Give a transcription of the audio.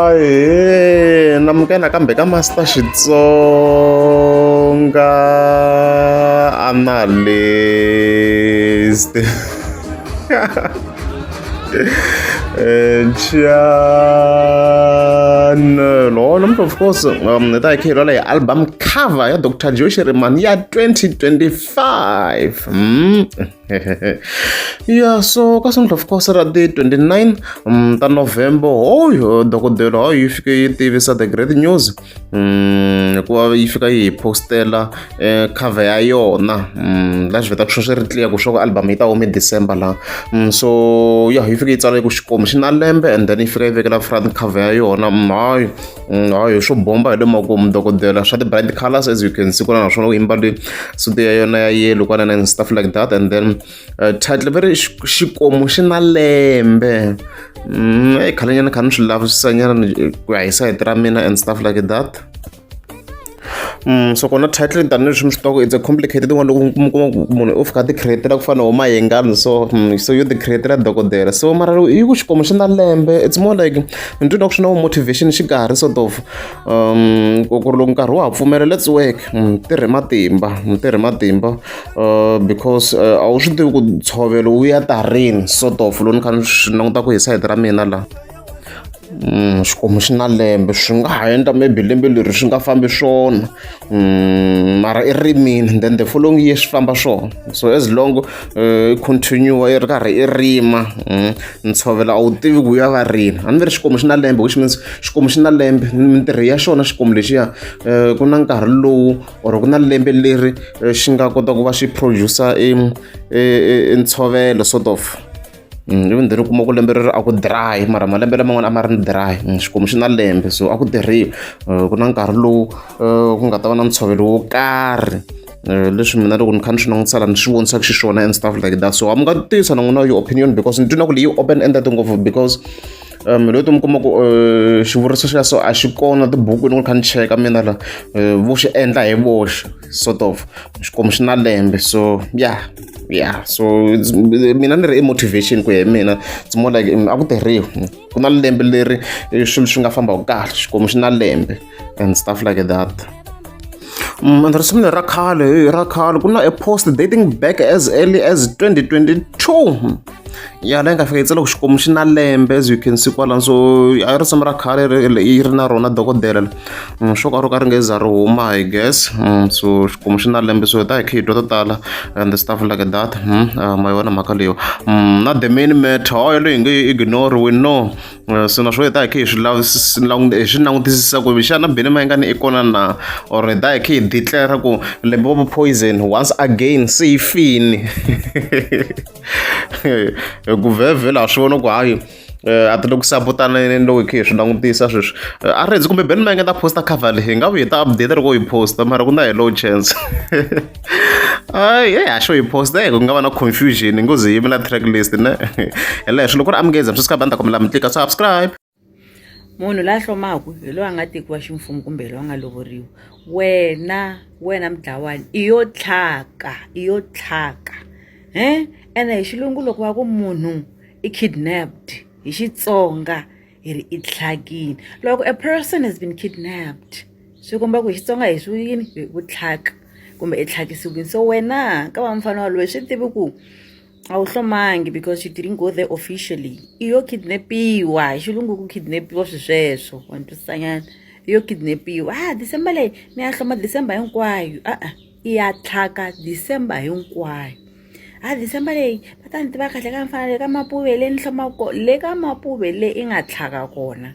Ahee namukela nakambe ka Master Xitsonga Analyst channel oh namuntlha of course hi ta hi kha hi lwela hi album cover ya Dr Joe Shirimani ya 2025 Ya so ka sonto of course ra ti 29 ta November hoyo dokodela ho yi fike yi tivisa the great news hikuva yi fika yi hi postela cover ya yona la swi vitaka swo swi ri clear ku swa ku album yi ta huma hi December la so ya yi fike yi tsala ku xikomu xi na lembe and then yi fika yi vekela front cover ya yona hayi hayi swo bomba hi le makumu dokodela swa ti-bright colors as you can see kona naswona u yimbale suti ya yona ya yellow kwana and stuff like that and then title ve ri xikomu xi na lembe i khale nyana kha ni swi lavisisa nyana ku ya hi sayiti ra mina and stuff like that so kona title tanihileswi mi swi tivaka it's a complicated one loko mi kuma ku munhu u fika a ti create-la ku fana na vo Mayengani so so yo ti create-la dokodela so mara yi ku xikomu xi na lembe it's more like ni twa ku swi na motivation xikarhi sort of ku ri loko nkarhi wa ha pfumela let's work tirhe matimba tirhe matimba because a wu swi tivi ku ntshovelo wu ya ta rini sort of loko ni kha ni swi languta ku hi sayiti ra mina la Xikomu xi na lembe swi nga ha endla maybe lembe leri swi nga fambi swona mara i rimini then the following year swi famba swona so as long i continue i ri karhi i rima ntshovelo a wu tivi ku ya va rini a ni ri xikomu xi na lembe which means xikomu xi na lembe mintirho ya xona xikomu lexiya ku na nkarhi lowu or ku na lembe leri xi nga kota ku va xi producer e ntshovelo sort of even then u kuma ku lembe rero a ku dry mara malembe laman'wana a ma ri ni dry xikomu xi na lembe so a ku tirhiwi ku na nkarhi lowu ku nga ta va na ntshovelo wo karhi leswi mina loko ni kha ni swi langutisela ni swi vonisaka xiswona and stuff like that so mi nga tisa na n'wina your opinion because ni twi na ku leyi open ended ngopfu because loko mi kuma ku xivuriso xa so a xi kona tibukwini ku kha ni cheka mina la vo xi endla hi voxe sort of xikomu xi na lembe so yeah yeah so mina ni ri i motivation ku ya hi mina it's more like a ku tirhiwi ku na lembe leri swilo swi nga fambaka kahle xikomu xi na lembe and stuff like that and risimu leri ra khale ra khale ku na a post dating back as early as 2022 ya leyi nga fika yi tsala ku xikomu xi na lembe as you can see kwalano so a risimu ra khale yi ri na rona dokodela swo ka ro ka ri nge za ri huma i guess so xikomu xi na lembe so hi ta hi kha hi twa to tala and stuff like that ma yona mhaka leyo na the main matter hoyo leyi nge ignore we know so naswona hi ta hi kha hi swi hi swi langutisisa ku xana Benny Mayengani i kona na or hi ta hi kha hi declare ku Limpopo poison once again se yi fini hi ku vhevhela ha swi vona ku hayi a ti le ku sapotaneni loko hi kha hi swi langutisa sweswi a ri kumbe Benny Mayengani ta posta cover leyi hi nga vuyi hi ta update loko yi posta mara ku na hi low chance hayi ha xo yi posta ku nga va na confusion hi ngo ze yimi na track list ne hi leswo loko ri amukeza swi swi ta kombela mi tlika subscribe Munhu la hlomaku hi loyi a nga tekiwa ximfumo kumbe hi loyi a nga lovoriwa wena wena mudlawani i yo tlhaka i yo tlhaka he ene hi xilungu loko va ku munhu i kidnapped hi Xitsonga hi ri i tlhakini loko a person has been kidnapped swi komba ku hi Xitsonga hi swi yini hi ku tlhaka kumbe i tlhakisiwile so wena ka va mufana waloye swi tivi ku a wu hlomangi because you didn't go there officially i yo kidnapiwa hi xilungu ku kidnapiwa swi sweswo wa ni twisisanyana i yo kidnapiwa ah December leyi ni ya hloma December hinkwayo a-a i ya tlhaka December hinkwayo ah December leyi va ta ni tiva kahle ka mfana le ka mapuve le ni hlomaka le ka mapuve le i nga tlhaka kona.